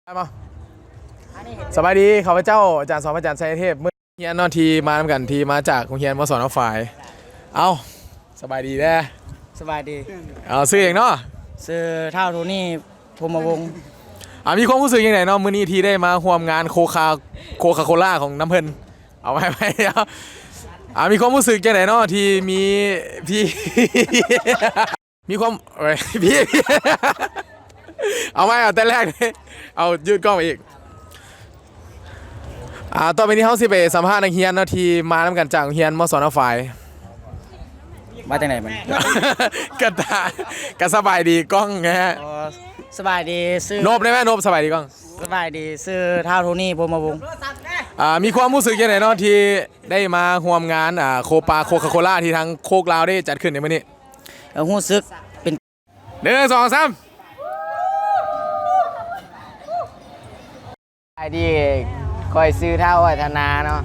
ມາ ສະບາຍດີ ຂ້າພະເຈົ້າ ອາຈານສອນ ພະຈັນ ໄຊເທບ ມື້ຮຽນເນາະ ທີ່ມານຳກັນ ທີ່ມາຈາກໂຮງຮຽນ ມສ ນາຝາຍ. ເອົ້າ ສະບາຍດີເດີ້. ສະບາຍດີ. ເອົາ ຊື່ຫຍັງເນາະ? ຊື່ທ້າວໂທນີ ພົມມະວົງ. ອ່າ ມີຄວາມຮູ້ສຶກຈັ່ງໃດເນາະ ມື້ນີ້ທີ່ໄດ້ມາຮ່ວມງານໂຄຄາ ໂຄຄາໂຄລາຂອງນຳເພິ່ນ? ເອົາໃໝ່ ໃໝ່ ເອົາ ອ່າ ມີຄວາມຮູ້ສຶກຈັ່ງໃດເນາະ ທີ່ມີ ທີ່ ມີຄວາມ ເອີຍ ເອົາໃໝ່ ເອົາແຕ່ແລກ ເອົາຍືດກ້ອງໄປອີກ. ອ່າ ຕໍ່ໄປນີ້ເຮົາຊິໄປສຳພາດນັກຮຽນເນາະ ທີ່ມານຳກັນຈາກໂຮງຮຽນ ມສ ນາຝາຍ. ວ່າຈັ່ງໃດມັນ? ກະຕາ ກະສະບາຍດີກ້ອງແນ່. ອໍ ສະບາຍດີ ຊື່ ນົບໄດ້ໄໝ? ນົບ ສະບາຍດີກ້ອງ. ສະບາຍດີ ຊື່ທ້າວໂທນີ ພົມມະວົງ. ອ່າ ມີຄວາມຮູ້ສຶກຈັ່ງໃດເນາະ ທີ່ໄດ້ມາຮ່ວມງານ ອ່າ ໂຄປາໂຄຄາໂຄລາ ທີ່ທາງໂຄກລາວໄດ້ຈັດຂຶ້ນໃນມື້ນີ້? ເອີ ຮູ້ສຶກເປັນ ໜຶ່ງ ສອງ ສາມ. ສະບາຍດີ ຂ້ອຍຊື່ທ້າວອ້ອຍທະນາເນາະ.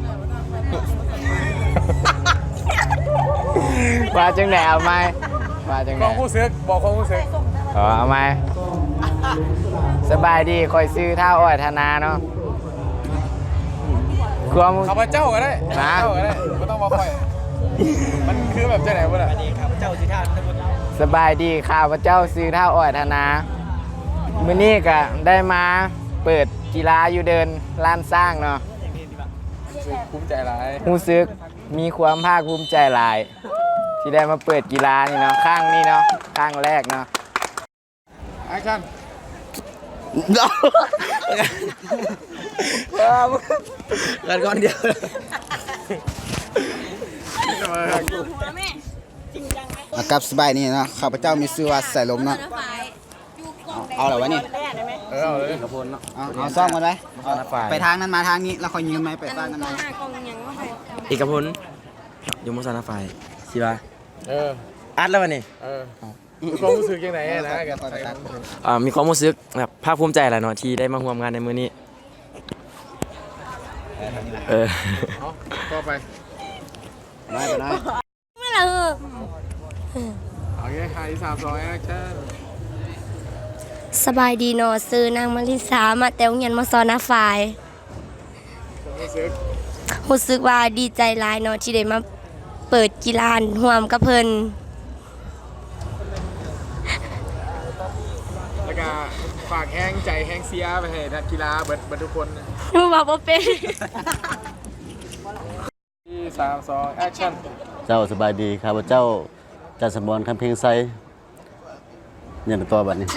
ວ່າຈັ່ງໃດ? ເອົາໃໝ່ ວ່າຈັ່ງໃດ? ຄວາມຮູ້ສຶກ ບອກຄວາມຮູ້ສຶກ. ເອີ ເອົາໃໝ່ ສະບາຍດີ ຂ້ອຍຊື່ທ້າວອ້ອຍທະນາເນາະ. ຄວາມ ຂ້າພະເຈົ້າກໍໄດ້ ນະ ຂ້າພະເຈົ້າກໍໄດ້ ບໍ່ຕ້ອງວ່າຂ້ອຍ. ມັນຄືແບບຈັ່ງໃດບໍ່ລະ? ສະບາຍດີ ຂ້າພະເຈົ້າຊື່ທ້າວອ້ອຍທະນາ. ມື້ນີ້ກະໄດ້ມາເປີດກິລາຢູ່ເດີ່ນລ້ານຊ້າງເນາະ. ຮູ້ສຶກພູມໃຈຫຼາຍ ຮູ້ສຶກມີຄວາມພາກພູມໃຈຫຼາຍ ທີ່ໄດ້ມາເປີດກິລານີ້ເນາະ ຄັ້ງນີ້ເນາະ ຄັ້ງແລກເນາະ. ແອັກຊັນ ກັນກ່ອນດຽວ. ອ່າ ກັບສະບາຍນີ້ເນາະ ຂ້າພະເຈົ້າມີຊື່ວ່າ ສາຍລົມເນາະ. ເອົາ ເອົາແລ້ວວະນີ້? ເອີ ເອົາເລີຍ ເອກະພົນເນາະ. ເອົາ ເອົາຊ້ອມກັນໄວ້ ມສ ນາຝາຍ. ໄປທາງນັ້ນມາທາງນີ້ ແລ້ວຄ່ອຍຢືມໄມ້ໄປທາງນັ້ນມາ. ເອກະພົນ ຢູ່ ມສ ນາຝາຍ ຊິວ່າ ເອີ ອັດແລ້ວວະນີ້? ເອີ ມີຄວາມຮູ້ສຶກຈັ່ງໃດນະ? ອ່າ ມີຄວາມຮູ້ສຶກແບບພາກພູມໃຈຫຼາຍເນາະ ທີ່ໄດ້ມາຮ່ວມງານໃນມື້ນີ້. ເອີ ເອົາ ຕໍ່ໄປ ມາ ມາລະເຮີ. ໂອເຄ ຫ້າ ສີ່ ສາມ ສອງ ແອັກຊັນ. ສະບາຍດີເນາະ ຊື່ນາງມາລິສາ ມາແຕ່ໂຮງຮຽນ ມສ ນາຝາຍ. ຮູ້ສຶກ ຮູ້ສຶກວ່າດີໃຈຫຼາຍເນາະ ທີ່ໄດ້ມາເປີດກິລາຮ່ວມກັບເພິ່ນ. ແລ້ວກະຝາກແຮງໃຈແຮງເຊຍໄປໃຫ້ນັກກິລາເບິດ ເບິດທຸກຄົນ. ເວົ້າບໍ່ເປັນ. ສີ່ ສາມ ສອງ ແອັກຊັນ. ເຈົ້າ ສະບາຍດີ ຂ້າພະເຈົ້າ ຈັນສະໝອນ ຄຳເພັງໄຊ. ຫຍັງຕໍ່ບັດນີ້?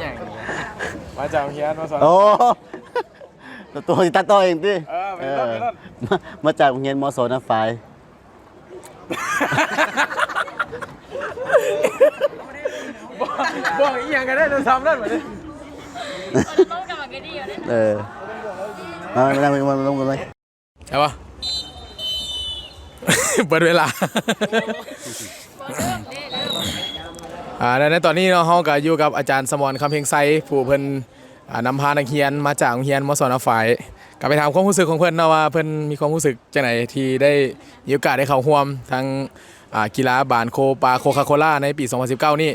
ຫຍັງ? ມາຈາກໂຮງຮຽນ ມສ ໂອ້ ໂຕ ໂຕຊິຕັດຕໍ່ເອງຕິ? ເອີ ໄປໂລດ ໄປໂລດ. ມາ ມາຈາກໂຮງຮຽນ ມສ ນາຝາຍ. ບອກ ບອກອີ່ຫຍັງກໍໄດ້ ແຕ່ຊ້ຳນັ້ນບັດນີ້. ເອີ ມາ ມາ ມາ ລົງກັນເລີຍ. ເອົາບໍ່? ເບິດເວລາ. ອ່າ ແລະ ໃນຕອນນີ້ເນາະ ເຮົາກໍຢູ່ກັບອາຈານສະໝອນ ຄຳເພັງໄຊ ຜູ້ເພິ່ນ ອ່າ ນຳພານັກຮຽນມາຈາກໂຮງຮຽນ ມສ ນາຝາຍ. ກໍໄປຖາມຄວາມຮູ້ສຶກຂອງເພິ່ນເນາະ ວ່າເພິ່ນມີຄວາມຮູ້ສຶກຈັ່ງໃດ ທີ່ໄດ້ມີໂອກາດໄດ້ເຂົ້າຮ່ວມທັງ ອ່າ ກິລາບານໂຄປາໂຄຄາໂຄລາ ໃນປີສອງພັນສິບເກົ້ານີ້.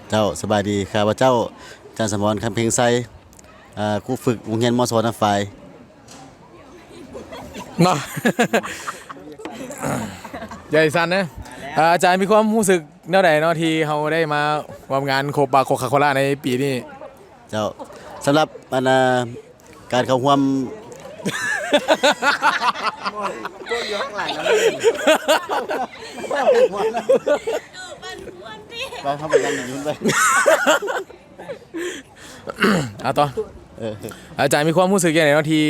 ເຈົ້າ ສະບາຍດີ ຂ້າພະເຈົ້າ ຈັນສະໝອນ ຄຳເພັງໄຊ ເອີ ຄູຝຶກໂຮງຮຽນ ມສ ນາຝາຍ ເນາະ. ຢ່າໃຫ້ສັ່ນເດີ. ເອີ ອາຈານມີຄວາມຮູ້ສຶກແນວໃດເນາະ ທີ່ເຮົາໄດ້ມາຮ່ວມງານໂຄປາໂຄຄາໂຄລາໃນປີນີ້? ເຈົ້າ ສຳລັບ ອັນ ເອີ ການເຂົ້າຮ່ວມ ເອີ ເຮົາໄປກັນຢູ່ພຸ້ນໄປ. ເອົາຕໍ່. ເອີ ອາຈານມີຄວາມຮູ້ສຶກຈັ່ງໃດເນາະ ທີ່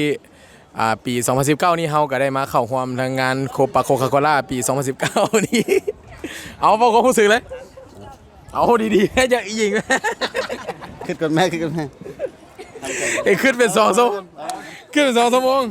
ອ່າ ປີສອງພັນສິບເກົ້ານີ້ ເຮົາກໍໄດ້ມາເຂົ້າຮ່ວມທາງງານໂຄປາໂຄຄາໂຄລາປີສອງພັນສິບເກົ້ານີ້? ເອົາ ເວົ້າຄວາມຮູ້ສຶກເລີຍ. ເອົາ ດີໆ ຢ່າອີ່ຫຍັງ. ຄິດກ່ອນແມ່ ຄິດກ່ອນແມ່. ເອີ ຄິດເປັນສອງຊົ່ວໂມງ ຄິດເປັນສອງຊົ່ວໂມງ.